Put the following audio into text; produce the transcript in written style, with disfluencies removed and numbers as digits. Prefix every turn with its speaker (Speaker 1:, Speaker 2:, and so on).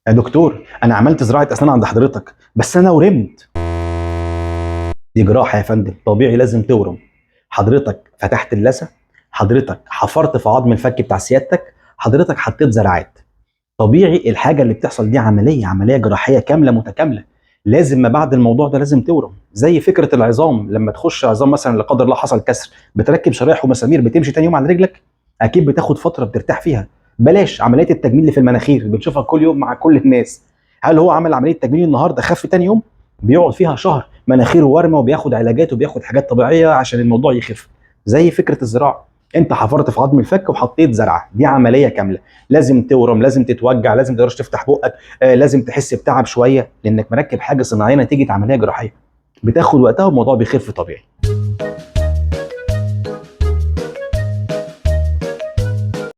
Speaker 1: يا دكتور انا عملت زراعة اسنان عند حضرتك بس انا ورمت. دي جراحه يا فندم، طبيعي لازم تورم. حضرتك فتحت اللثة، حضرتك حفرت في عظم الفك بتاع سيادتك، حضرتك حطيت زرعات. طبيعي الحاجة اللي بتحصل دي عملية جراحية كاملة متكاملة، لازم ما بعد الموضوع ده لازم تورم. زي فكرة العظام، لما تخش عظام مثلا لا قدر الله حصل كسر، بتركب شرايح ومسامير، بتمشي تاني يوم على رجلك؟ اكيد بتاخد فترة بترتاح فيها. بلاش عمليات التجميل اللي في المناخير اللي بنشوفها كل يوم مع كل الناس. هل هو عمل عملية تجميل النهارده خف تاني يوم؟ بيقعد فيها شهر مناخيره ورمه، وبياخد علاجات وبياخد حاجات طبيعية عشان الموضوع يخف. زي فكرة الزراعة، انت حفرت في عظم الفك وحطيت زرعه، دي عملية كاملة، لازم تورم، لازم تتوجع، لازم تقدرش تفتح بقك، لازم تحس بتعب شوية لانك مركب حاجة صناعية نتيجة عملية جراحية، بتاخد وقتها والموضوع بيخف طبيعي.